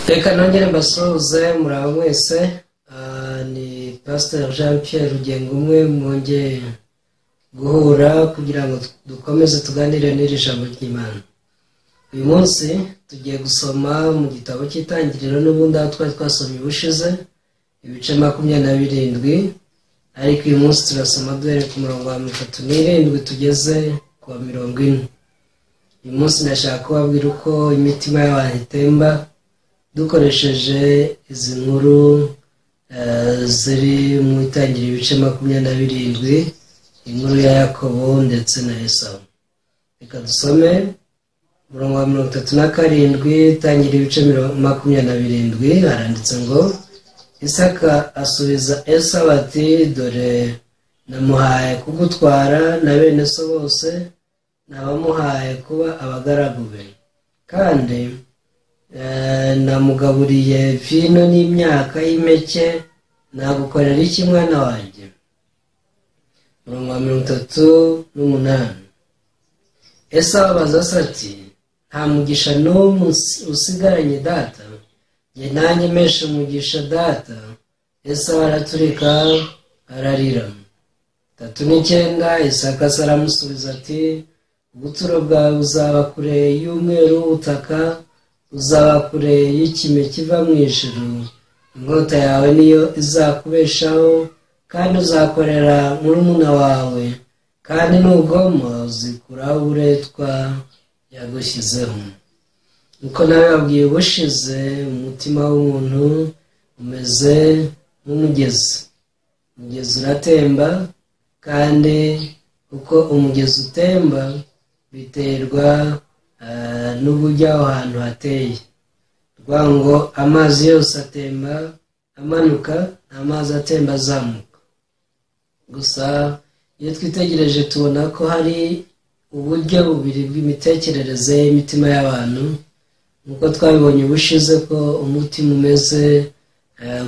Reka nongere mbasuhuze muraho mwese. Ni Pastor Jean Pierre Rugengumwe, mwongeye guhura kugira ngo dukomeze tuganire n'iri jambo ry'Imana. Uyu munsi tugiye gusoma mu gitabo cy'Itangiriro, n'ubundi aho twari twasomye ubushize ibice 27, ariko uyu munsi turasoma duhereye ku murongo wa 37 tugeze ku wa 40. Uyu munsi ndashaka kubabwira uko imitima y'abantu itemba dukoresheje izi nkuru ziri mu Itangiriro ibice 27, inkuru ya Yakobo ndetse na Esawu. Reka dusome umurongo wa 37, Itangiriro ibice 27, haranditse ngo: Isaka asubiza Esawu ati: dore namuhaye kugutwara na bene so bose, nabamuhaye kuba abagaragu be, kandi namugaburiye vino n'imyaka y'impeke, nagukorera iki mwana wanjye? Umurongo wa 38, Esawu abaza se ati: nta mugisha n'umwe usigaranye data? Njye nanjye mpesha umugisha data. Esawu araturika ararira. 39, Isaka se aramusubiza ati: ubuturo bwawe buzaba kure y'umweru w'ubutaka, uzaba kure y'ikime kiva mu ijuru, inkota yawe niyo izakubeshaho, kandi uzakorera murumuna wawe, kandi nugoma uzikuraho uburetwa yagushyizeho. Nkuko nabibabwiye ubushize, umutima w'umuntu umeze nk'umugezi. Umugezi uratemba, kandi uko umugezi utemba biterwa n'uburyo aho hantu hateye. Ngo amazi yose atemba amanuka, nta mazi atemba azamuka. Gusa iyo twitegereje tubona ko hari uburyo bubiri bw'imitekerereze y'imitima y'abantu, nkuko twabibonye ubushize ko umutima umeze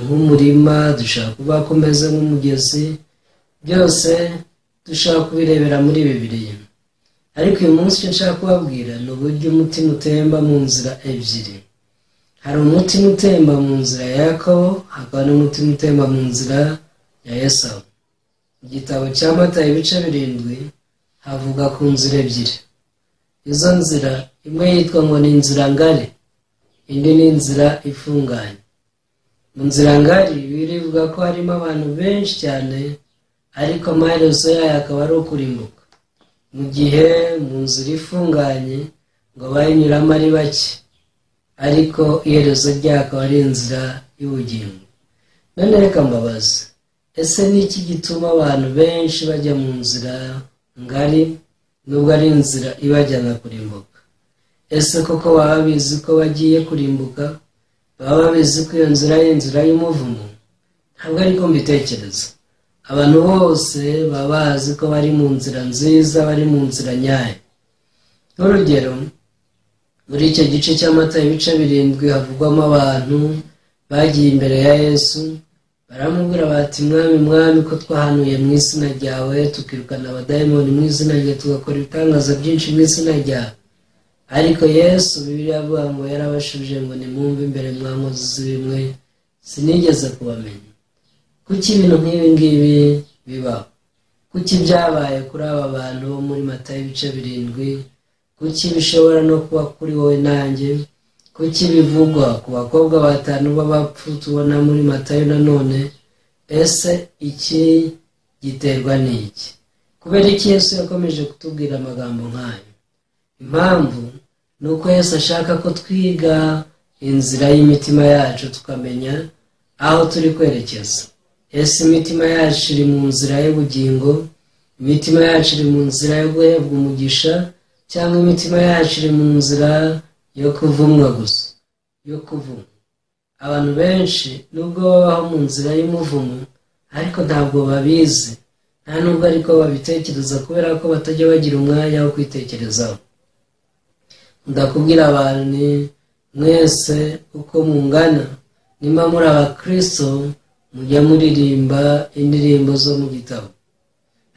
nk'umurima, dushobora kuvuga ko umeze nk'umugezi, byose dushobora kubirebera muri Bibiliya. Ariko uyu munsi icyo nshaka kubabwira ni uburyo umutima utemba mu nzira ebyiri. Hari umutima utemba mu nzira ya Yakobo, hakaba n'umutima utemba mu nzira ya Esawu. Igitabo cya Matayo ibice 7 havuga ku nzira ebyiri. Izo nzira, imwe yitwa ngo ni inzira ngari, indi ni inzira ifunganye. Mu nzira ngari birivuga ko harimo abantu benshi cyane, ariko amaherezo yayo akaba ari ukurimbuka. Mu gihe mu nzira ifunganye ngo abayinyuramo ari bake, ariko iherezo ryayo akaba ari inzira y'ubugingo. None reka mbabaze, ese ni iki gituma abantu benshi bajya mu nzira ngari nubwo ari inzira ibajyana kurimbuka? Ese koko baba bizi ko bagiye kurimbuka? Baba babizi ko iyo nzira ari inzira y'umuvumo? Ntabwo ariko mbitekereza. Abantu bose baba bazi ko bari mu nzira nziza, bari mu nzira nyayo. Nk'urugero, muri icyo gice cy'Amata ibice 7 havugwamo abantu bagiye imbere ya Yesu, baramubwira bati: mwami, mwami, ko twahanuye mu izina ryawe, tukirukana abadayimoni mu izina ryawe, tugakora ibitangaza byinshi mu izina ryawe. Ariko Yesu, Bibiliya avuga ngo yarabashubije ngo: nimwumve imbere mwa nkozi z'ibibi, sinigeze kubamenya. Kuki ibintu nk'ibi ngibi bibaho? Kuki byabaye kuri aba bantu bo muri Matayo ibice 7? Kuki bishobora no kuba kuri wowe nanjye? Kuki bivugwa ku bakobwa batanu b'abapfu tubona muri Matayo nanone? Ese iki giterwa n'iki? Kubera iki Yesu yakomeje kutubwira amagambo nk'ayo? Impamvu ni uko Yesu ashaka ko twiga inzira y'imitima yacu, tukamenya aho turi kwerekeza. Ese imitima yacu iri mu nzira y'ubugingo? Imitima yacu iri mu nzira yo guhebwa umugisha, cyangwa imitima yacu iri mu nzira yo kuvumwa gusa, yo kuvumwa? Abantu benshi nubwo babaho mu nzira y'umuvumo, ariko ntabwo babizi, nta nubwo ariko babitekereza, kubera ko batajya bagira umwanya wo kwitekerezaho. Ndakubwira abantu ni mwese uko mungana, nimba muri abakristo mujya muririmba indirimbo zo mu gitabo,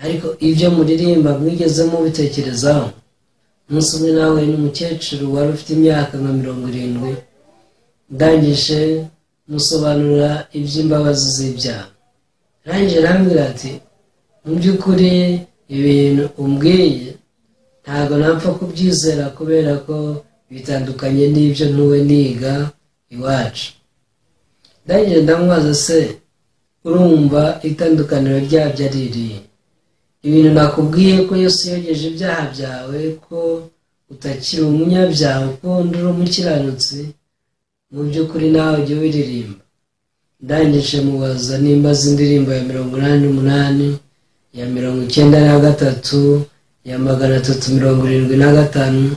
ariko ibyo muririmba mwigeze mubitekerezaho? Umunsi umwe nawe n'umukecuru wari ufite imyaka nka 70, Ndangije musobanurira iby'imbabazi z'ibyaha. Arangije arambwira ati mu by'ukuri ibintu umbwiye ntabwo napfa kubyizera kubera ko bitandukanye n'ibyo ntuwe niga iwacu. Ndangije ndamubaza se urumva itandukaniro ryabyo ari irihe? Ibintu nakubwiye ko Yesu yogeje ibyaha byawe, ko utakiri umunyabyaha ukundi uri umukiranutsi, mu by'ukuri nawe ujya ubiririmba. Ndangije mubaza nimba azi indirimbo ya 88, ya 93, ya 375,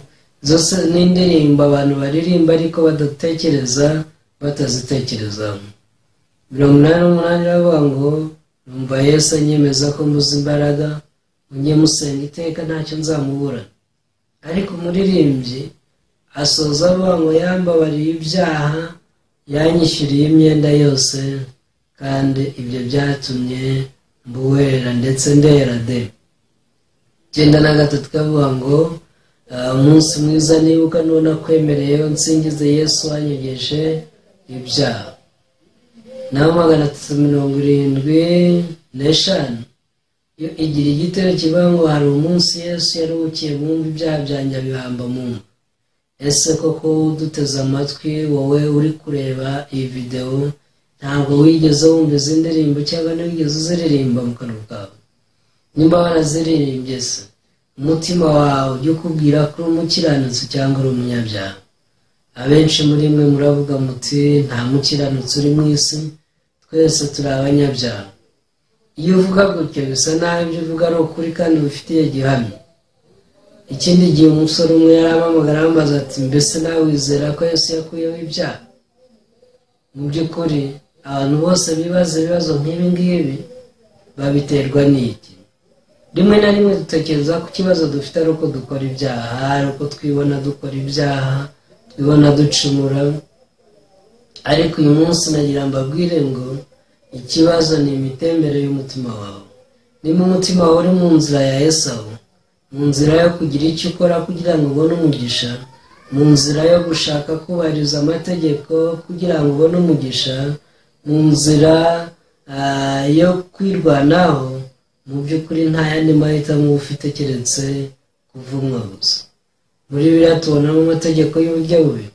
zose ni indirimbo abantu baririmba ariko badatekereza, batazitekerezaho. 88 iravuga ngo numva Yesu anyemeza ko mbuze imbaraga, njye musenga iteka ntacyo nzamubura. Ariko umuririmbyi asoza avuga ngo yambabariye ibyaha, yanyishyuriye imyenda yose, kandi ibyo byatumye mbuwera ndetse ndera de. 93 kavuga ngo umunsi mwiza nibuka none kwemereyeho nsingize Yesu wanyogeje ibyaha. Naho 375 yo igira igitero kivuga ngo hari umunsi Yesu yaruhukiye bumva ibyaha byanjye abihamba mu mva. Ese koko uduteze amatwi wowe uri kureba iyi videwo ntabwo wigeze wumva izi ndirimbo cyangwa ntiwigeze uziririmba mu kanwa kawe? Nimba waraziririmbye se umutima wawe ujye ukubwira ko uri umukiranutsi cyangwa uri umunyabyaha? Abenshi muri mwe muravuga muti nta mukiranutsi uri mu isi, twese turi abanyabyaha. Iyo uvuga gutyo bisa naho ibyo uvuga ari ukuri kandi ubifitiye gihamya. Ikindi gihe umusore umwe yarampamagara arambaza ati mbese nawe wizera ko Yesu yakuyeho ibyaha? Mu by'ukuri abantu bose bibaza ibibazo nk'ibi ngibi babiterwa n'iki? Rimwe na rimwe dutekereza ko ikibazo dufite ari uko dukora ibyaha, ari uko twibona dukora ibyaha, twibona ducumura. Ariko uyu munsi nagira mbabwire ngo ikibazo ni imitembere y'umutima wawe. Niba umutima wawe uri mu nzira ya Esawu, mu nzira yo kugira icyo ukora kugira ngo ubone umugisha, mu nzira yo gushaka kubahiriza amategeko kugira ngo ubone umugisha, mu nzira yo kwirwanaho, mu by'ukuri nta yandi mahitamo ufite keretse kuvumwa gusa. Muri Bibiliya tubonamo amategeko y'uburyo bubi.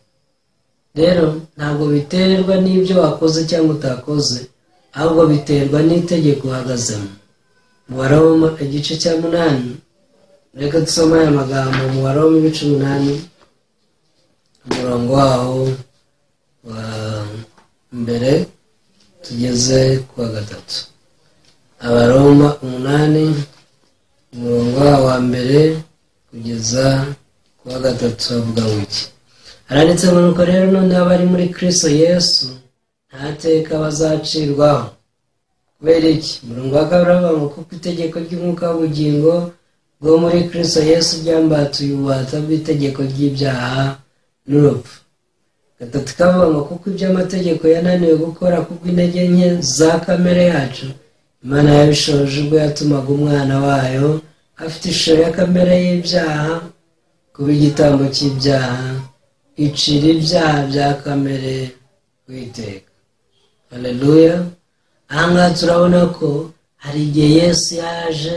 Rero ntabwo biterwa n'ibyo wakoze cyangwa utakoze, ahubwo biterwa n'itegeko uhagazemo. Mu Baroma igice cya 8, reka dusome aya magambo. Mu Baroma ibice 8, umurongo waho wa mbere tugeze ku wa 3. Abaroma 8, umurongo waho wa mbere kugeza ku wa 3 avuga iki? Haranditse ngo nuko rero noneho abari muri Kristo Yesu nta teka bazacirwaho. Kubera iki? Umurongo wa 2 uravuga ngo kuko itegeko ry'umwuka w'ubugingo bwo muri Kristo Yesu ryambatuye ububata bw'itegeko ry'ibyaha n'urupfu. 3 kavuga ngo kuko iby'amategeko yananiwe gukora kubw'intege nke za kamere yacu, Imana yabishoje ubwo yatumaga umwana wayo afite ishusho ya kamere y'ibyaha kuba igitambo cy'ibyaha, icira ibyaha bya kamere witeka. Haleluya! Aha ngaha turabona ko hari igihe Yesu yaje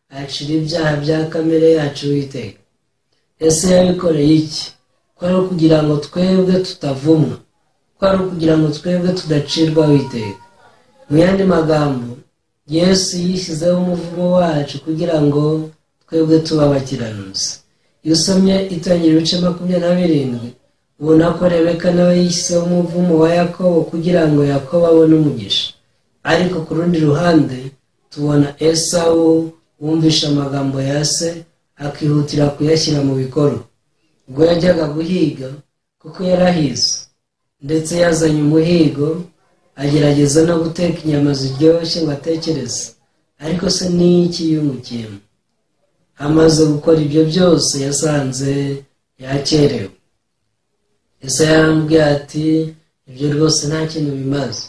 acira ibyaha bya kamere yacu witeka. Ese yabikoreye iki? Ko ari ukugira ngo twebwe tutavumwa, ko ari ukugira ngo twebwe tudacirwa witeka. Mu yandi magambo, Yesu yishyizeho umuvumo wacu kugira ngo twebwe tuba abakiranutsi. Iyo usomye Itangiriro ibice 27, ubona ko Rebeka nawe yishyizeho umuvumo wa Yakobo kugira ngo Yakobo abone umugisha. Ariko ku rundi ruhande tubona Esawu wumvisha amagambo ya se akihutira kuyashyira mu bikorwa. Ubwo yajyaga guhiga kuko yarahize, ndetse yazanye umuhigo, agerageza no guteka inyama ziryoshye ngo atekereze, ariko se n'iki yungukiyemo? Amaze gukora ibyo byose yasanze yakerewe. Ese yaramubwiye ati ibyo rwose nta kintu bimaze,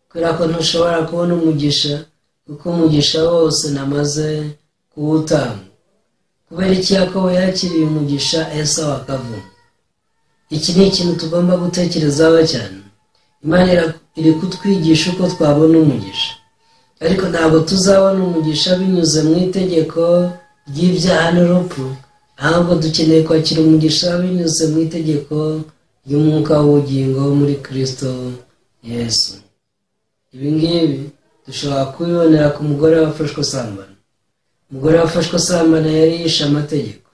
kubera ko ntushobora kubona umugisha, kuko umugisha wose namaze kuwutanga. Kubera iki Yakobo yakiriye umugisha, Esawu akavuma? Iki ni ikintu tugomba gutekerezaho cyane. Imana iri kutwigisha uko twabona umugisha, ariko ntabwo tuzabona umugisha binyuze mu itegeko ry'ibyaha n'urupfu, ahubwo dukeneye kwakira umugisha binyuze mu itegeko ry'umwuka w'ubugingo muri Kristo Yesu. Ibi ngibi dushobora kubibonera ku mugore wafashwe asambana. Umugore wafashwe asambana yari yishe amategeko.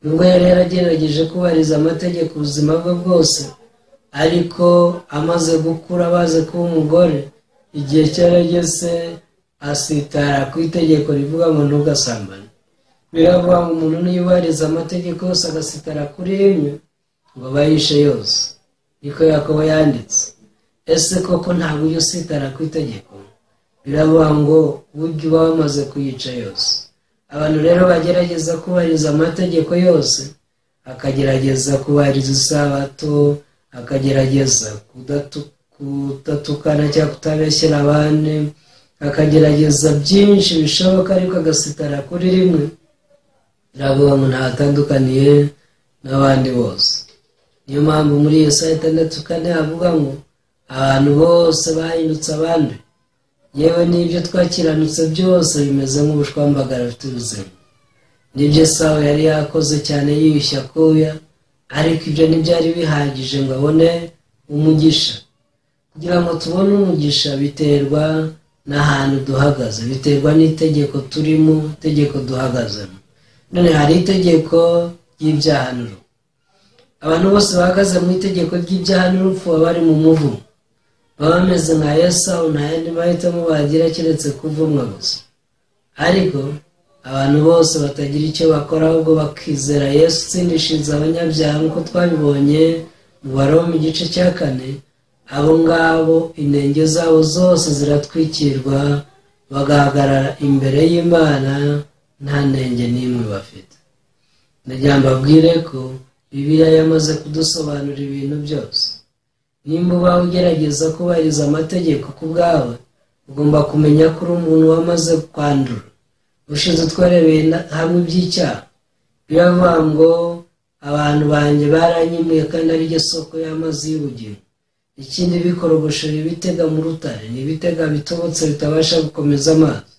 Nubwo yari yaragerageje kubahiriza amategeko ubuzima bwe bwose, ariko amaze gukura abaze kuba umugore, igihe cyarageze asitara ku itegeko rivuga ngo ntugasambane. Biravuga ngo umuntu niyubahiriza amategeko yose agasitara kuri rimwe, ngo aba yishe yose. Niko Yakobo yanditse. Ese koko ntabwo ujya usitara ku itegeko? Biravuga ngo burya uba wamaze kuyica yose. Abantu rero bagerageza kubahiriza amategeko yose, akagerageza kubahiriza isabato, akagerageza kudatukana cyangwa kutabeshyera abandi, akagerageza byinshi bishoboka, ariko agasitara kuri rimwe. Biravuga ngo ntatandukaniye n'abandi bose. Niyo mpamvu muri Yesaya 6:4 havuga ngo abantu bose bahindutse abandi, yewe n'ibyo twakiranutse byose bimeze nk'ubushwambagara bufite ubuzima. Nibyo Esawu yari yakoze cyane yiyushya akuya, ariko ibyo ntibyari bihagije ngo abone umugisha. Kugira ngo tubone umugisha biterwa n'ahantu duhagaze, biterwa n'itegeko turimo, itegeko duhagazemo. None hari itegeko ry'ibyaha n'urupfu. Abantu bose bahagaze mu itegeko ry'ibyaha n'urupfu baba bari mu muvumo, baba bameze nka Esawu, nta yandi mahitamo bagira keretse kuvumwa gusa. Ariko abantu bose batagira icyo bakora ahubwo bakizera Yesu utsindishiriza abanyabyaha nk'uko twabibonye mu Baroma igice cya 4, abo ngabo inenge zabo zose ziratwikirwa, bagahagarara imbere y'Imana nta nenge n'imwe bafite. Ndagira mbabwire ko Bibiliya yamaze kudusobanurira ibintu byose. Nimba uba ugerageza kubahiriza amategeko ku bwawe, ugomba kumenya ko uri umuntu wamaze kwandura. Ushize twarebeye hamwe iby'icyaha, biravuga ngo abantu banjye baranyimuye kandi ari ryo soko y'amazi y'ubugingo. Ikindi, bikorogoshora ibitega mu rutare, ni ibitega bitobotse bitabasha gukomeza amazi.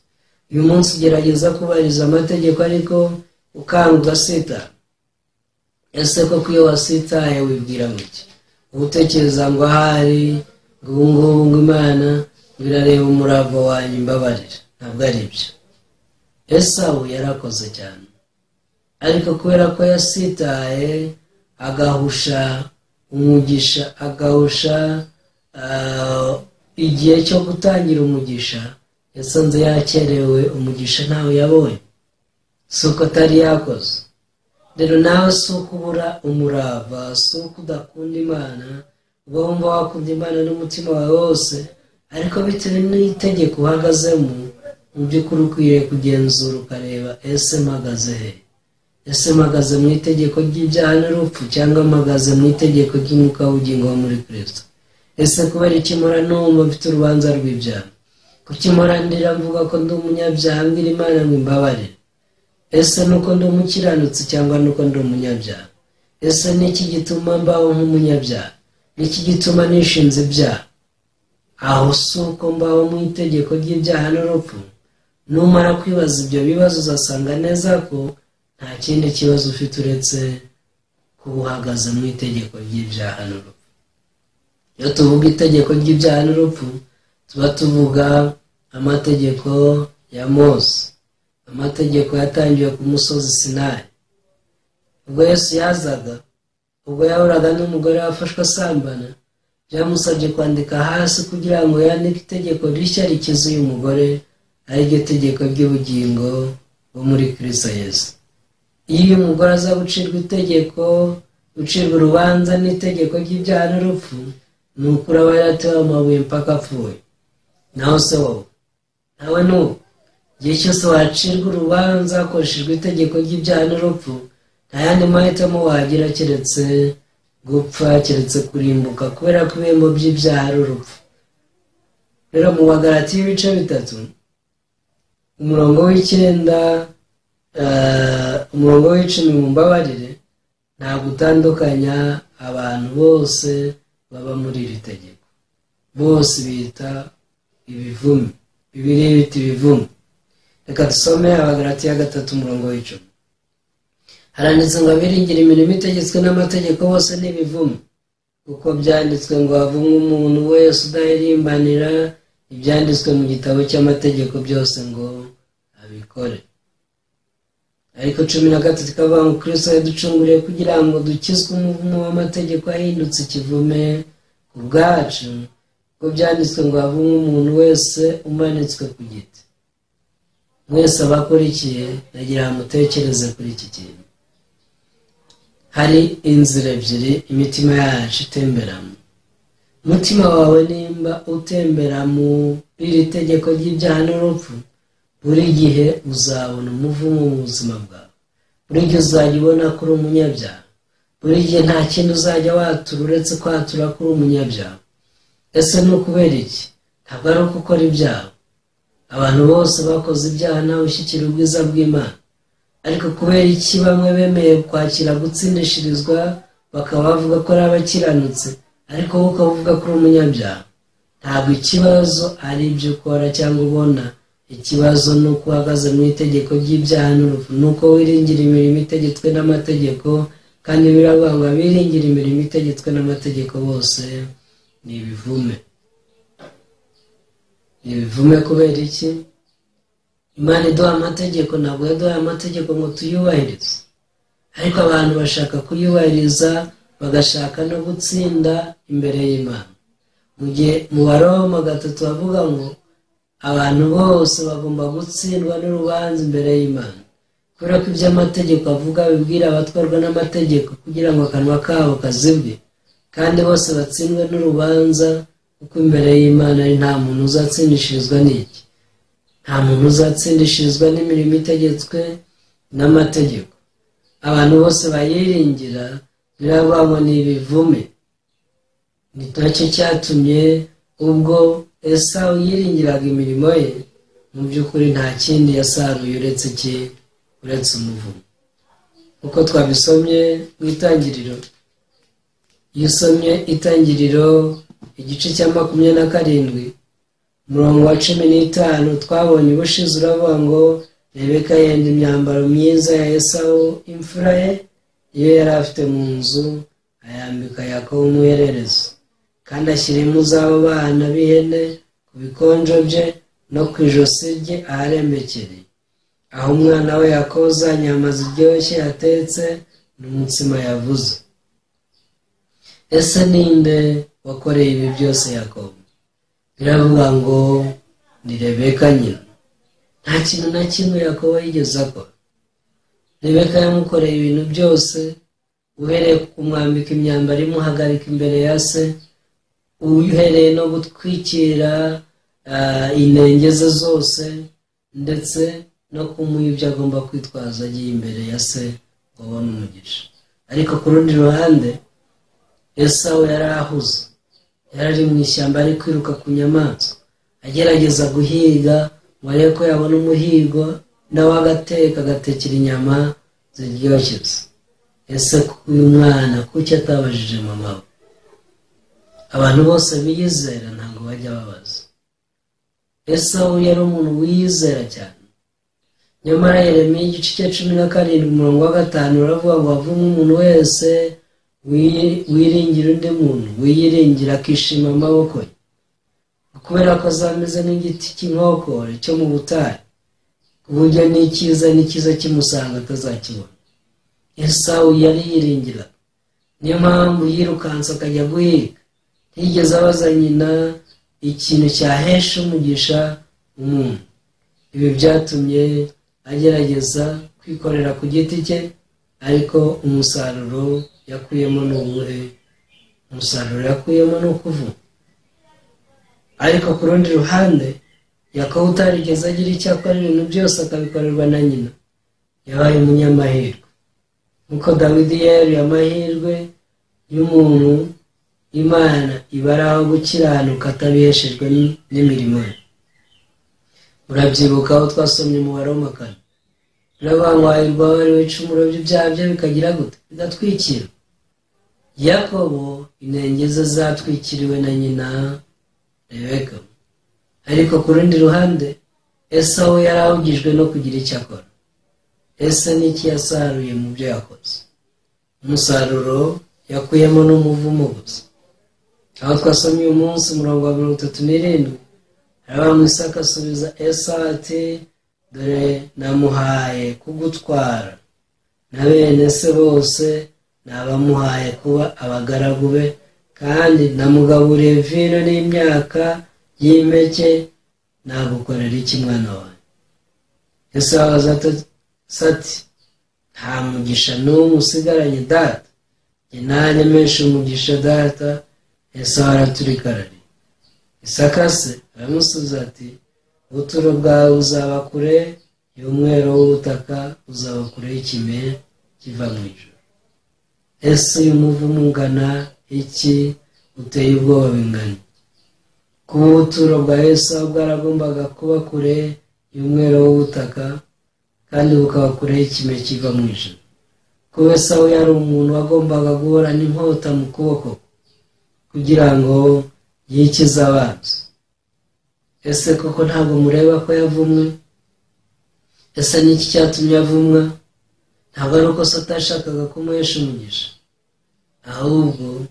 Uyu munsi ugerageza kubahiriza amategeko ariko ukanga ugasitara. Ese koko iyo wasitaye wibwira iki? Utekereza ngo ahari ngo ubu ngubu ngo Imana birareba umurava wanjye imbabarira. Ntabwo ari byo. Esawu yarakoze cyane, ariko kubera ko yasitaye agahusha umugisha, agahusha igihe cyo gutangira umugisha, yasanze yakerewe, umugisha ntawe yabonye. Si uko atari yakoze. Rero nawe si uko ubura umurava, si uko udakunda Imana, uba wumva wakunda Imana n'umutima wawe wose, ariko bitewe n'itegeko uhagazemo, mu by'ukuri ukwiriye kugenzura ukareba ese mpagaze he? Ese mpagaze mu itegeko ry'ibyaha n'urupfu, cyangwa mpagaze mu itegeko ry'umwuka w'ubugingo wo muri Kristo? Ese kubera iki mpora numva mfite urubanza rw'ibyaha? Kuki mpora ndira mvuga ko ndi umunyabyaha, mbwira Imana ngo imbabarire? Ese nuko ndi umukiranutsi cyangwa nuko ndi umunyabyaha? Ese niki gituma mbaho nk'umunyabyaha? Niki gituma nishinze ibyaha? Aho si uko mbaho mu itegeko ry'ibyaha n'urupfu? Numara kwibaza ibyo bibazo uzasanga neza ko nta kindi kibazo ufite uretse kuba uhagaze mu itegeko ry'ibyaha n'urupfu. Iyo tuvuga itegeko ry'ibyaha n'urupfu, tuba tuvuga amategeko ya Mose, amategeko yatangiwe ku musozi Sinayi. Ubwo Yesu yazaga, ubwo yahuraga n'umugore wafashwe asambana, byamusabye kwandika hasi kugira ngo yandike itegeko rishya rikiza uyu mugore, ariryo tegeko ry'ubugingo bwo muri Kristo Yesu. Iyo uyu mugore aza gucirwa itegeko, gucirwa urubanza n'itegeko ry'ibyaha n'urupfu, ni ukuri aba yaratewe amabuye mpaka apfuye. Naho se wowe, nawe nuko igihe cyose wacirwa urubanza hakoreshejwe itegeko ry'ibyaha n'urupfu, nta yandi mahitamo wagira keretse gupfa, keretse kurimbuka, kubera ko ibihembo by'ibyaha ari urupfu. Rero mu Bagalatiya ibice 3, umurongo w'9, umurongo w'10 mumbabarire, Ntabwo utandukanya abantu bose baba muri iri tegeko, bose bita ibivume. Bibiliya bita ibivume. Reka dusome Abagalatiya 3:10. Haranditse ngo abiringira imirimo itegetswe n'amategeko bose ni ibivume, kuko byanditswe ngo havumwe umuntu wese udahirimbanira ibyanditswe mu gitabo cy'amategeko byose ngo abikore. Ariko 13 ikavuga ngo Kristo yaducunguriye kugira ngo dukizwe umuvumo w'amategeko ahindutse ikivume ku bwacu, kuko byanditswe ngo havumwe umuntu wese umanitswe ku giti. Mwese abakurikiye nagira mutekereze kuri iki kintu. Hari inzira ebyiri imitima yacu itemberamo. Umutima wawe nimba utembera mu iri tegeko ry'ibyaha n'urupfu, buri gihe uzabona umuvumo mu buzima bwawe. Buri gihe uzajya ubona ko uri umunyabyaha. Buri gihe nta kintu uzajya watura uretse kwatura ko uri umunyabyaha. Ese ni ukubera iki? Ntabwo ari uko ukora ibyaha. Abantu bose bakoze ibyaha ntawe ushyikira ubwiza bw'Imana. Ariko kubera iki bamwe bemeye kwakira gutsindishirizwa bakaba bavuga ko ari abakiranutse, ariko wowe ukaba uvuga ko uri umunyabyaha? Ntabwo ikibazo ari ibyo ukora cyangwa ubona. Ikibazo ni uko uhagaze mu itegeko ry'ibyaha n'urupfu, ni uko wiringira imirimo itegetswe n'amategeko, kandi biravuga ngo abiringira imirimo itegetswe n'amategeko bose ni ibivume. Ni ibivume kubera iki? Imana iduha amategeko, ntabwo yaduhaye amategeko ngo tuyubahirize, ariko abantu bashaka kuyubahiriza bagashaka no gutsinda imbere y'Imana. Mu gihe mu Baroma 3 bavuga ngo abantu bose bagomba gutsindwa n'urubanza imbere y'Imana, kubera ko ibyo amategeko avuga bibwira abatwarwa n'amategeko kugira ngo akanwa kabo kazibwe, kandi bose batsindwe n'urubanza, kuko imbere y'Imana ari nta muntu uzatsindishirizwa n'iki? Nta muntu uzatsindishirizwa n'imirimo itegetswe n'amategeko. Abantu bose bayiringira biravuga ngo ni ibivume. Ni nacyo cyatumye ubwo Esawu yiringiraga imirimo ye, mu by'ukuri nta kindi yasaruye uretse iki? Uretse umuvumo. Uko twabisomye mu itangiriro, iyo usomye itangiriro igice cya 27 umurongo wa 15 twabonye ubushize, uravuga ngo Rebeka yenda imyambaro myiza ya Esawu imfura ye, iyo yari afite mu nzu, ayambika Yakobo umuhererezi, kandi ashyira impu z'abo bana b'ihene ku bikonjo bye no ku ijosi rye aharembekereye, aho umwana we Yakobo za nyama ziryoshye yatetse n'umutsima yavuze. Ese ninde wakoreye ibi byose Yakobo? Biravuga ngo ni Rebeka nyina. Nta kintu na kimwe Yakobo yigeze akora. Rebeka yamukoreye ibintu byose, uhereye ku kumwambika imyambaro imuhagarika imbere ya se, uhereye no gutwikira inenge ze zose, ndetse no kumuha ibyo agomba kwitwaza agiye imbere ya se ngo abone umugisha. Ariko ku rundi ruhande, Esawu yari ahuze, yari ari mu ishyamba ari kwiruka ku nyamaswa, agerageza guhiga ngo arebe ko yabona umuhigo, nawe agateka agatekera inyama ziryoshye. Ese uyu mwana kuki atabajije mama we? Abantu bose biyizera ntabwo bajya babaza. Esawu yari umuntu wiyizera cyane. Nyamara Yeremiya igice cya 17 umurongo wa 5 uravuga ngo havumwe umuntu wese wiringira undi muntu, wiyiringira akishima amaboko ye, kubera ko azameze nk'igiti cy'inkokore cyo mu butayu, ku buryo n'ikiza n'ikiza kimusanga atazakibona. Esawu yari yiringira, niyo mpamvu yirukanse akajya guhiga. Ntiyigeze abaza nyina ikintu cyahesha umugisha umuntu. Ibi byatumye agerageza kwikorera ku giti cye, ariko umusaruro yakuyemo ni uwuhe? Umusaruro yakuyemo ni ukuvuga. Ariko ku rundi ruhande, Yakobo utarigeze agira icyo akora, ibintu byose akabikorerwa na nyina, yabaye umunyamahirwe. Nkuko Dawidi yeruye amahirwe y'umuntu, Imana ibaraho gukiranuka atabiheshejwe n'imirimo ye. Urabyibuka aho twasomye mu Baroma 4. Biravuga ngo hahirwa ibicumuro by'ibyaha bye bikagira gute? Bigatwikira. Yakobo inenge ze zatwikiriwe na nyina Rebeka. Ariko ku rundi ruhande Esawu yari ahugijwe no kugira icyo akora. Ese n'iki yasaruye mu byo yakoze? Umusaruro yakuyemo n'umuvumo gusa. Aho twasomye uyu munsi umurongo wa 37, haravuga ngo Isaka asubiza Esawu ati dore namuhaye kugutwara na bene se bose nabamuhaye kuba abagaragu be, kandi namugaburiye vino n'imyaka y'impeke, nagukorera iki mwana wanjye? Esawu abaza ati nta mugisha n'umwe usigaranye data, njye nanjye mpesha umugisha data. Esawu araturika ararira. Isaka se aramusubiza ati ubuturo bwawe buzaba kure y'umwero w'ubutaka, uzaba kure y'ikime kiva mu ijuru. Ese uyu muvumo ungana iki, uteye ubwoba bingana? Kuba ubuturo bwa Esawu bwaragombaga kuba kure y'umwero w'ubutaka kandi bukaba kure y'ikime kiva mu ijuru. Kuba Esawu yari umuntu wagombaga guhorana inkota mu kuboko kugira ngo yikize abanzi. Ese koko ntabwo mureba ko yavumwe? Ese n'iki cyatumye avumwa? Ntabwo ari uko se atashakaga kumuhesha umugisha, ahubwo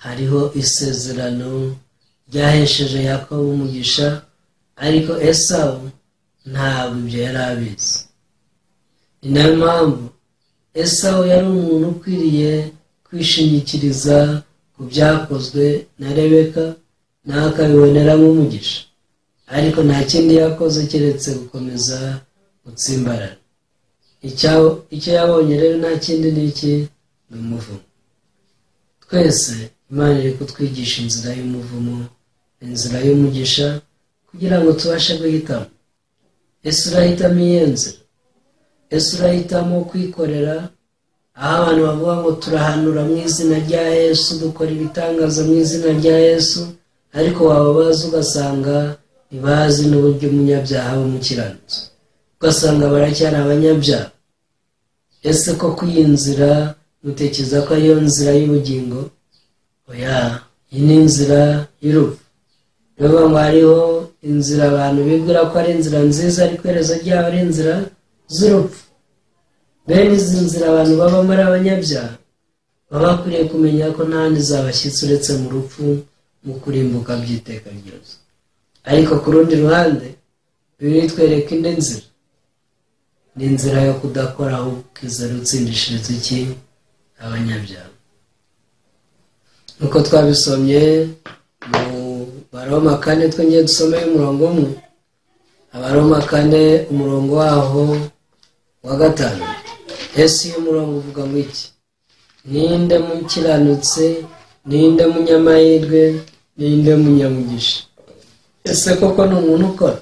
hariho isezerano ryahesheje Yakobo umugisha, ariko Esawu ntabwo ibyo yari abizi. Ni nayo mpamvu Esawu yari umuntu ukwiriye kwishingikiriza ku byakozwe na Rebeka, nawe akabiboneramo umugisha, ariko nta kindi yakoze keretse gukomeza gutsimbarara. Icyo yabonye rero nta kindi ni iki? Ni umuvumo. Twese Imana iri kutwigisha inzira y'umuvumo, inzira y'umugisha, kugira ngo tubashe guhitamo. Ese urahitamo iyihe nzira? Ese urahitamo kwikorera, aho abantu bavuga ngo turahanura mu izina rya Yesu, dukora ibitangaza mu izina rya Yesu, ariko waba bazi ugasanga ntibazi n'uburyo umunyabyaha w'umukiranutsi, ugasanga baracyari abanyabyaha. Ese koko iyi nzira mutekereza ko ariyo nzira y'ubugingo? Oya, iyi ni inzira y'urupfu. Niyo ngo hariho inzira abantu bibwira ko ari inzira nziza, ariko iherezo ryabo ari inzira z'urupfu. Bene izi nzira abantu babamo ari abanyabyaha, baba bakwiriye kumenya ko nta handi zabashyitsi uretse mu rupfu, mu kurimbuka by'iteka ryose. Ariko ku rundi ruhande Bibiliya itwereka indi nzira, ni inzira yo kudakora ahubwo ukizera utsindishiriza iki? Abanyabyaha. Nk'uko twabisomye mu Baroma 4, twongeye dusome umurongo umwe. Abaroma 4 umurongo waho wa 5. Ese uyu murongo uvuga ngo iki? Ninde mukiranutse? Ninde munyamahirwe? Ninde munyamugisha? Ese koko ni umuntu ukora?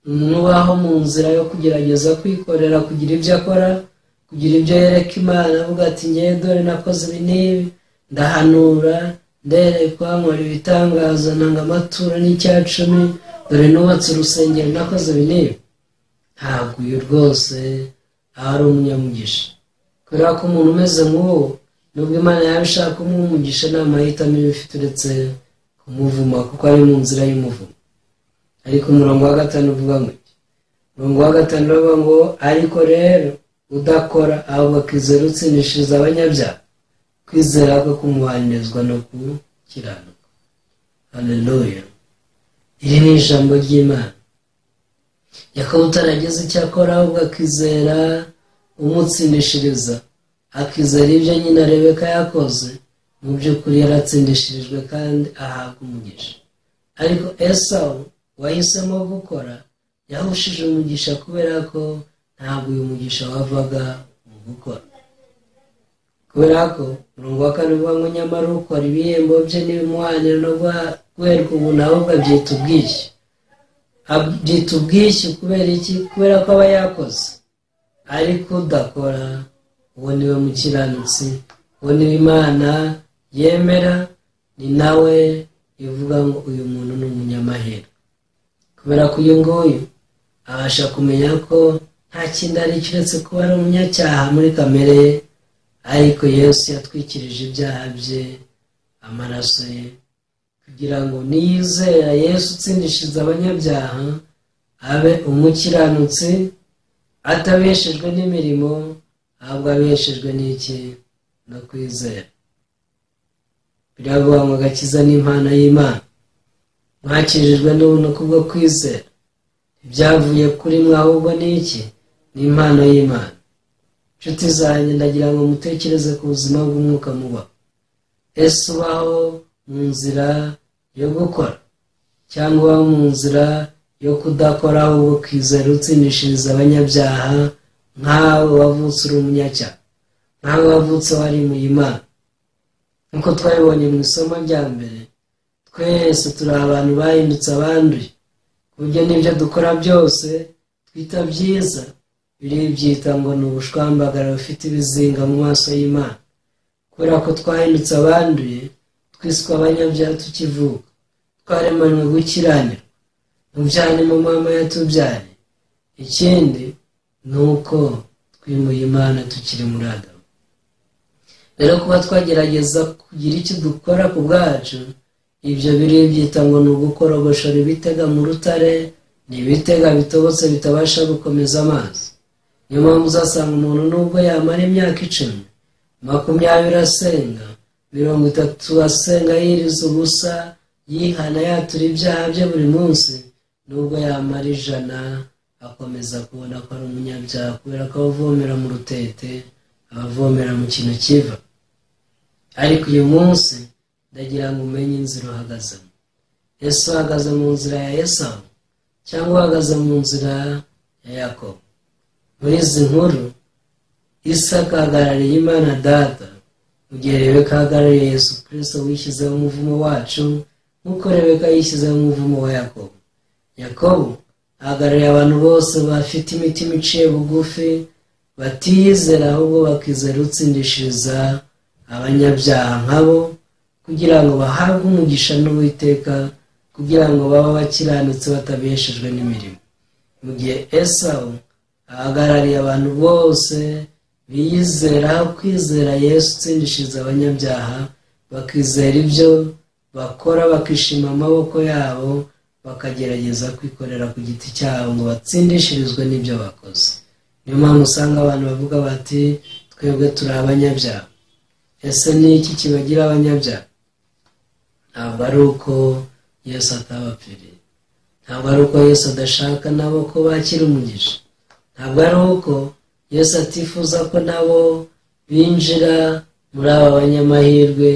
Umuntu ubaho mu nzira yo kugerageza kwikorera, kugira ibyo akora, kugira ibyo yereka Imana, avuga ati ngewe dore nakoze ibi n'ibi, ndahanura, nderekwa, nkora ibitangaza, ntanga amaturo n'icya-10, dore nubatse urusengero, nakoze ibi n'ibi. Ntabwo uyu rwose aba ari umunyamugisha, kubera ko umuntu umeze nk'uwo, nubwo Imana yaba ishaka kumuha umugisha, nta mahitamo iba ifite uretse kumuvuma, kuko ari mu nzira y'umuvumo. Ariko umurongo wa 5 uvuga ngo iki? Umurongo wa 5 uravuga ngo ariko rero udakora ahubwo akizera utsindishiriza abanyabyaha, kwizera kwe kumuhanirizwa no gukiranuka. Haleluya! Iri ni ijambo ry'Imana. Yakobo utarageze icyo akora ahubwo akizera umutsindishiriza, akizera ibyo nyina Rebeka yakoze, mu by'ukuri yaratsindishirijwe kandi ahabwa umugisha. Ariko Esawu wahisemo gukora yahushije umugisha, kubera ko ntabwo uyu mugisha wavaga mu gukora. Kubera ko umurongo wa 4 uvuga ngo nyamara ukora ibihembo bye n'ibimuhanira no guherwa ubuntu, ahubwo abyita ubwishyu. Abyita ubwishyu kubera iki? Kubera ko aba yakoze. Ariko udakora, uwo niwe mukiranutsi, uwo niwe Imana yemera, ni nawe ivuga ngo uyu muntu ni umunyamahirwe. Kubera ko uyu nguyu abasha kumenya ko Nta kindi ari uretse kuba ari umunyacyaha muri kamere ye, ariko Yesu yatwikirije ibyaha bye amaraso ye, kugira ngo niyizera Yesu utsindishiriza abanyabyaha abe umukiranutsi, atabeshejwe n'imirimo, ahubwo abeshejwe n'iki? No kwizera. Biravuga ngo agakiza n'impano y'Imana, mwakirijwe n'ubuntu kubwo kwizera, ibyavuye kuri mwe ahubwo ni iki? Ni impano y'Imana. Inshuti zanjye, ndagira ngo mutekereze ku buzima bw'umwuka muba. Ese ubaho mu nzira yo gukora cyangwa ubaho mu nzira yo kudakora, ahubwo ukizera utsindishiriza abanyabyaha nkawe wavutse uri umunyacyaha, nkawe wavutse warimuye Imana? Nk'uko twabibonye mu isomo rya mbere, twese turi abantu bahindutse abanduye, ku buryo n'ibyo dukora byose twita byiza biribyita ngo ni ubushwambagara bufite ibizinga mu maso y'Imana. Kubera ko twahindutse abanduye, twiswe abanyabyaha tukivuka, twaremanywe gukiranirwa mu byaha ni mu mama yatubyaye. Ikindi ni uko twimuye Imana tukiri muri Adamu. Rero kuba twagerageza kugira icyo dukora ku bwacu, ibyo biribyita ngo ni ugukorogoshora ibitega mu rutare, ni ibitega bitobotse bitabasha gukomeza amazi. Niyo mpamvu uzasanga umuntu nubwo yamara imyaka 10, 20 asenga, 30 asenga yiriza ubusa, yihana yatura ibyaha bye buri munsi, nubwo yamara 100 akomeza kubona ko ari umunyabyaha, kubera ko abavomera mu rutete, abavomera mu kintu kiva. Ariko uyu munsi ndagira ngo umenye inzira uhagazemo. Ese uhagaze mu nzira ya Esawu cyangwa uhagaze mu nzira ya Yakobo? Muri izi nkuru, Isaka ahagarariye Imana Data, mu gihe Rebeka ahagarariye Yesu Kristo wishyizeho umuvumo wacu, nk'uko Rebeka yishyizeho umuvumo wa Yakobo. Yakobo ahagarariye abantu bose bafite imitima iciye bugufi, batiyizera ahubwo bakizera utsindishiriza abanyabyaha nkabo, kugira ngo bahabwe umugisha n'Uwiteka, kugira ngo babe abakiranutsi batabeshejwe n'imirimo. Mu gihe Esawu ahagarariye abantu bose biyizera kwizera Yesu utsindishiriza abanyabyaha, bakizera ibyo bakora, bakishima amaboko yabo, bakagerageza kwikorera ku giti cyabo ngo batsindishirizwe n'ibyo bakoze. Niyo mpamvu usanga abantu bavuga bati twebwe turi abanyabyaha. Ese ni iki kibagira abanyabyaha? Ntabwo ari uko Yesu atabapfiriye, ntabwo ari uko Yesu adashaka nabo ko bakira umugisha, ntabwo ari uko Yesu atifuza ko nabo binjira muri aba banyamahirwe,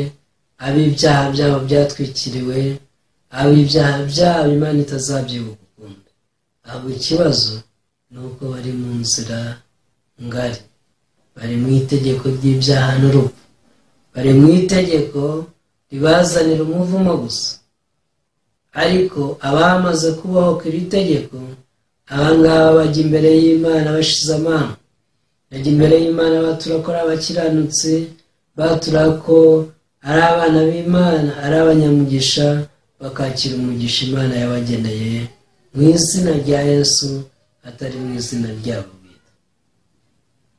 ab'ibyaha byabo byatwikiriwe, ab'ibyaha byabo Imana itazabyibuka ukundi. Ahubwo ikibazo ni uko bari mu nzira ngari, bari mu itegeko ry'ibyaha n'urupfu, bari mu itegeko ribazanira umuvumo gusa. Ariko abamaze kubaho iri tegeko, abangaba bajya imbere y'Imana bashize amanga, bajya imbere y'Imana batura ko ari abakiranutsi, batura ko ari abana b'Imana, ari abanyamugisha, bakakira umugisha Imana yabageneye mu izina rya Yesu, atari mu izina ryabo bwite.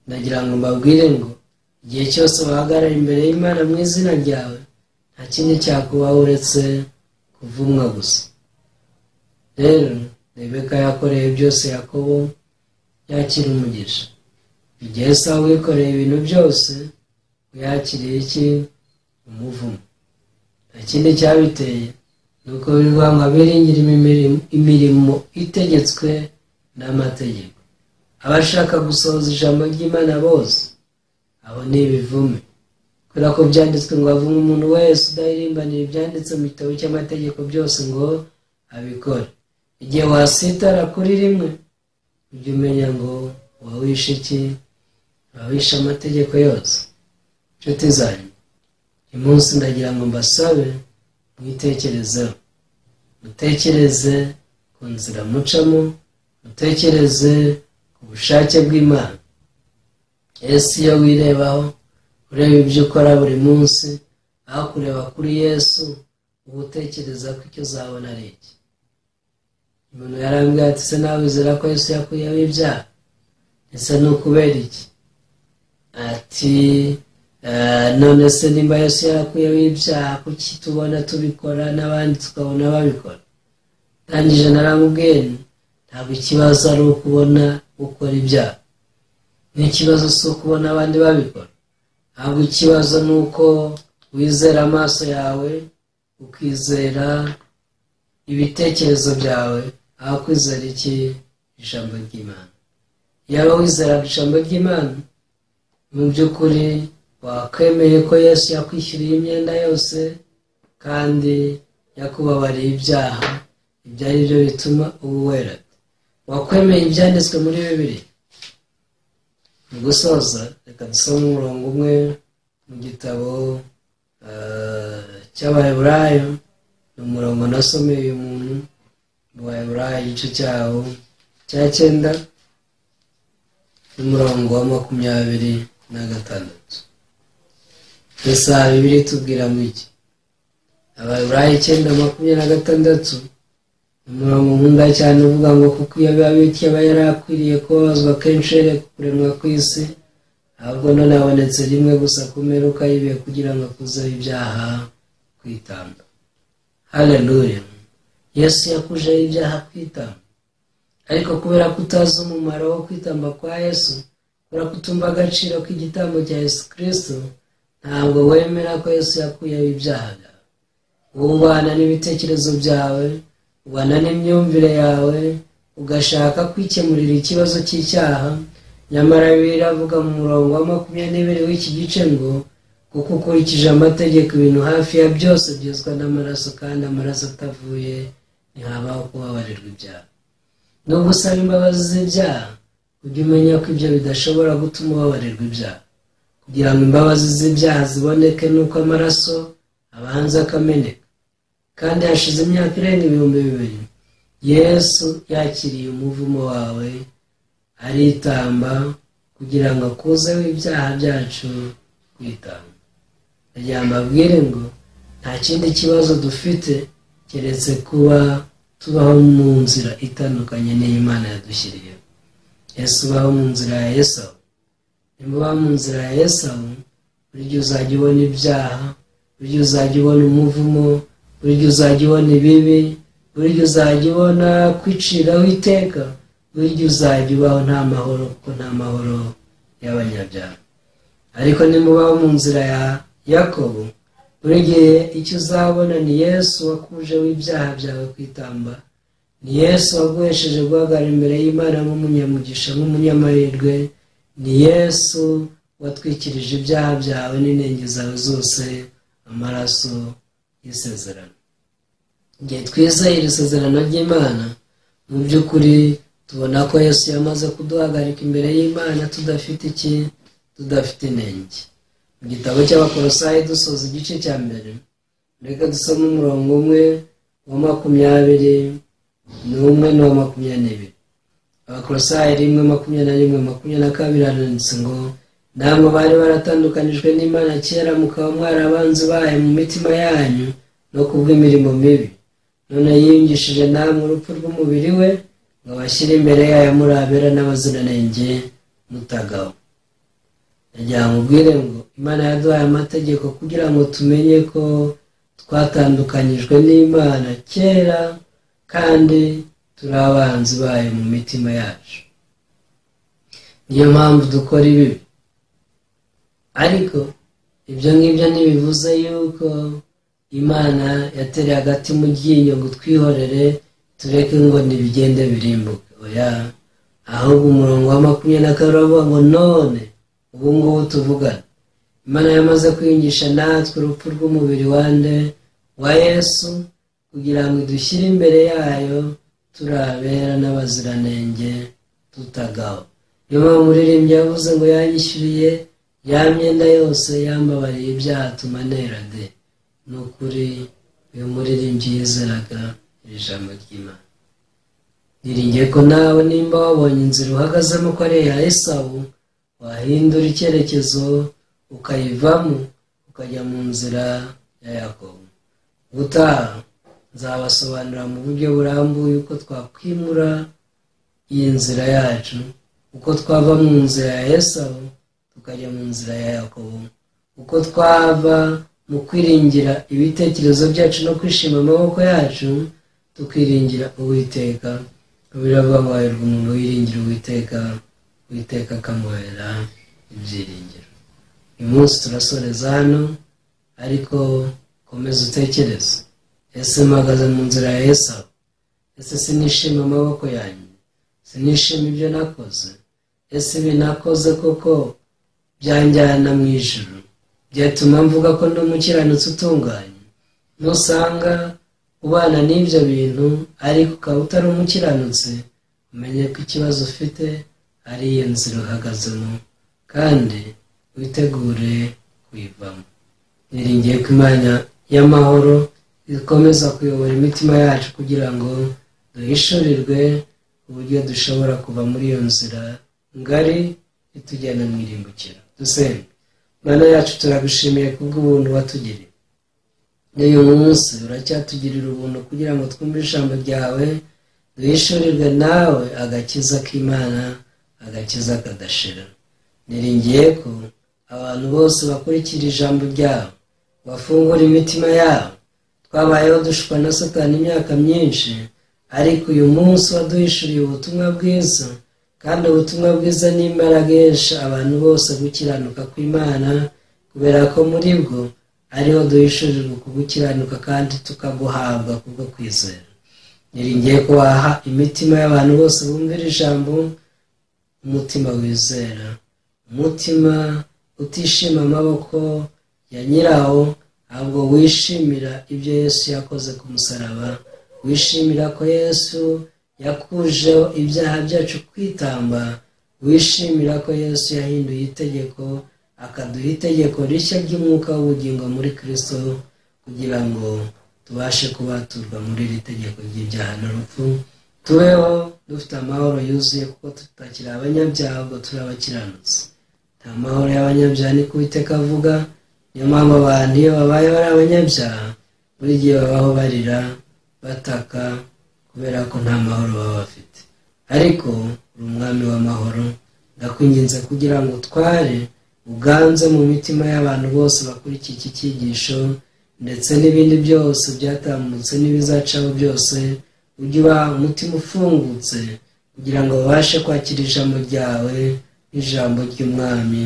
Ndagira ngo mbabwire ngo igihe cyose wahagarara imbere y'Imana mu izina ryawe, nta kindi cyakubaho uretse kuvumwa gusa. Rero Rebeka yakoreye byose Yakobo yakira umugisha. Igihe Esawu wikoreye ibintu byose, yakiriye iki? Umuvumo. Nta kindi cyabiteye, nuko bivuga ngo abiringira imirimo itegetswe n'amategeko. Abashaka gusohoza ijambo ry'Imana bose, abo ni ibivume. Kubera ko byanditswe ngo avumwe umuntu wese udahirimbanira ibyanditse mu gitabo cy'amategeko byose ngo abikore. Igihe wasitara kuri rimwe, ujye umenya ngo wawishe iki? Wawishe amategeko yose. Inshuti zanjye, uyu munsi ndagira ngo mbasabe mwitekerezeho, mutekereze ku nzira mucamo, mutekereze ku bushake bw'Imana. Ese iyo wirebaho, ureba ibyo ukora buri munsi, aho kureba kuri Yesu, uba utekereza ko icyo uzabona ari iki? Umuntu yarambwiye ati se nawe wizera ko Yesu yakuyeho ibyaha? Ese ni ukubera iki? Ati none se nimba Yesu yarakuyeho ibyaha, kuki tubona tubikora n'abandi tukabona babikora? Ndangije naramubwiye, ntabwo ikibazo ari ukubona ukora ibyaha, n'ikibazo si ukubona abandi babikora, ntabwo ikibazo ni uko wizera amaso yawe, ukizera ibitekerezo byawe, aho kwizera iki? Ijambo ry'Imana. Yaba wizeraga ijambo ry'Imana, mu by'ukuri wakwemeye ko Yesu yakwishyuriye imyenda yose kandi yakubabariye ibyaha, ibyo ari byo bituma uba wera. Wakwemeye ibyanditswe muri Bibiliya. Mu gusoza, reka dusome umurongo umwe mu gitabo cy'Abaheburayo. Ni umurongo nasomeye uyu muntu mu Baheburayo igice cyawo cya 9 n'umurongo wa 26. Isaha Bibiliya itubwira ngo iki? Abaheburayo 9:26, umurongo nkunda cyane uvuga ngo kuko iyo biba bityo aba yarakwiriye kubabazwa kenshi uhereye ku kuremwa kw'isi, ahubwo none abonetse rimwe gusa ku mperuka y'ibihe kugira ngo akuzeho ibyaha kwitamba. Haleluya! Yesu yakujeho ibyaha kwitamba, ariko kubera ko utazi umumaro wo kwitamba kwa Yesu, kubera ko utumva agaciro k'igitambo cya Yesu Kristo, ntabwo wemera ko Yesu yakuyeho ibyaha byawe. Ubana n'ibitekerezo byawe, ubana n'imyumvire yawe, ugashaka kwikemurira ikibazo cy'icyaha. Nyamara Bibiliya iravuga mu murongo wa 22 w'iki gice ngo kuko ukurikije amategeko ibintu hafi ya byose byezwa n'amaraso, kandi amaraso atavuye ntihabaho kubabarirwa ibyaha. Nubwo usaba imbabazi z'ibyaha, ujye umenya ko ibyo bidashobora gutuma ubabarirwa ibyaha. Kugira ngo imbabazi z'ibyaha ziboneke nuko amaraso abanza akameneka. Kandi hashize imyaka irenga 2000 Yesu yakiriye umuvumo wawe, aritamba kugira ngo akuzeho ibyaha byacu kwitamba. Ndagira ngo mbabwire ngo nta kindi kibazo dufite keretse kuba tubaho mu nzira itandukanye n'Imana yadushyiriyeho. Yesu ubaho mu nzira ya Esawu. Nimba ubaho mu nzira ya Esawu, buri gihe uzajya ubona ibyaha, buri gihe uzajya ubona umuvumo, buri gihe uzajya ubona ibibi, buri gihe uzajya ubona kwiciraho iteka, buri gihe uzajya ubaho nta mahoro, kuko nta mahoro y'abanyabyaha. Ariko nimba ubaho mu nzira ya Yakobo, buri gihe icyo uzabona ni Yesu wakujeho ibyaha byawe kwitamba, ni Yesu waguhesheje guhagarara imbere y'Imana nk'umunyamugisha, nk'umunyamahirwe, ni Yesu watwikirije ibyaha byawe n'inenge zawe zose amaraso y'isezerano. Igihe twizeye iri sezerano ry'Imana, mu by'ukuri tubona ko Yesu yamaze kuduhagarika imbere y'Imana tudafite iki? Tudafite inenge. Mu gitabo cy'Abakolosayi dusoza igice cya 1, reka dusome umurongo umwe wa 21 n'uwa 22. Abakolosayi 1:21 22 handitse ngo namwe bari baratandukanijwe n'Imana kera, mukaba mwarabanzi bayo mu mitima yanyu no kubw'imirimo mibi, none yiyungishije namwe urupfu rw'umubiri we ngo abashyire imbere yayo muri abera n'abaziranenge mutagaho. Ndagira ngo ubwire ngo Imana yaduhaye amategeko kugira ngo tumenye ko twatandukanyijwe n'Imana kera kandi turi abanzi bayo mu mitima yacu. Niyo mpamvu dukora ibibi. Ariko ibyo ngibyo ntibivuze yuko Imana yatereye agati mu ryinyo ngo twihorere tureke ngo ntibigende birimbuke. Oya, ahubwo umurongo wa 22 uravuga ngo none ubu ngubu tuvugana, Imana yamaze kwiyungisha natwe urupfu rw'umubiri wande wa Yesu, kugira ngo idushyire imbere yayo turi abera n'abaziranenge tutagaho. Niyo mpamvu umuririmbyi yavuze ngo yanyishyuriye ya myenda yose, yambabariye ibyaha atuma nera de. Ni ukuri uyu muririmbyi yizeraga iri jambo ry'Imana. Niringiye ko nawe nimba wabonye inzira uhagazemo ko ari iya Esawu, wahindura icyerekezo ukayivamo ukajya mu nzira ya Yakobo. Ubutaha nzabasobanurira mu buryo burambuye uko twakwimura iyi nzira yacu, Uko twava mu nzira ya Esawu tukajya mu nzira ya Yakobo, uko twava mu kwiringira ibitekerezo byacu no kwishima amaboko yacu tukiringira Uwiteka. Biravuga ngo hahirwa umuntu wiringira Uwiteka, Uwiteka akamuhera ibyiringiro. Uyu munsi turasoreza hano, ariko komeza utekereze. Ese mpagaze mu nzira ya Esawu? Ese sinishima amaboko yanjye? Sinishima ibyo nakoze? Ese ibi nakoze koko byanjyana mu ijuru? Byatuma mvuga ko ndi umukiranutsi utunganye? Nusanga ubana n'ibyo bintu ariko ukaba utari umukiranutsi, umenye ko ikibazo ufite ari iyo nzira uhagazemo, kandi witegure kuyivamo. Niringiye ko Imana y'amahoro ikomeza kuyobora imitima yacu kugira ngo duhishurirwe uburyo dushobora kuva muri iyo nzira ngari itujyana mu irimbukiro. Dusenge. Mana yacu, turagushimiye kubw'ubuntu watugiriye. N'uyu munsi uracyatugirira ubuntu kugira ngo twumve ijambo ryawe, duhishurirwe nawe agakiza k'Imana, agakiza kadashira. Niringiye ko abantu bose bakurikira ijambo ryawe, bafungura imitima yabo. Twabayeho dushukwa na Satani imyaka myinshi, ariko uyu munsi waduhishuriye ubutumwa bwiza, kandi ubutumwa bwiza ni imbaraga ihesha abantu bose gukiranuka kw'Imana, kubera ko muri bwo ariho duhishurirwa kugukiranuka kandi tukaguhabwa kubwo kwizera. Niringiye ko waha imitima y'abantu bose bumvira ijambo umutima wizera, umutima utishima amaboko ya nyirawo, ahubwo wishimira ibyo Yesu yakoze ku musaraba, wishimira ko Yesu yakujeho ibyaha byacu kwitamba, wishimira ko Yesu yahinduye itegeko akaduha itegeko rishya ry'umwuka w'ubugingo muri Kristo, kugira ngo tubashe kubaturwa muri iri tegeko ry'ibyaha n'urupfu, tubeho dufite amahoro yuzuye, kuko tutakiri abanyabyaha ahubwo turi abakiranutsi. Nta mahoro y'abanyabyaha, niko Uwiteka avuga. Niyo mpamvu abantu iyo babaye bari abanyabyaha buri gihe babaho barira bataka, kubera ko nta mahoro baba bafite. Ariko uri umwami w'amahoro, ndakwinginze kugira ngo utware uganze mu mitima y'abantu bose bakurikiye iki cyigisho, ndetse n'ibindi byose byatambutse n'ibizacaho byose, ujye ubaha umutima ufungutse kugira ngo babashe kwakira ijambo ryawe nk'ijambo ry'umwami,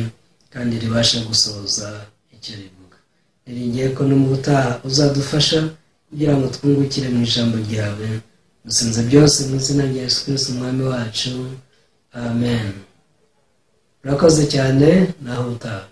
kandi ribashe gusohoza icyo rivuga. Niringiye ko no mu butaha uzadufasha kugira ngo twungukire mu ijambo ryawe. Dusenze byose mu izina rya Yesu Kristo umwami wacu, amen. Urakoze cyane, naho utaha.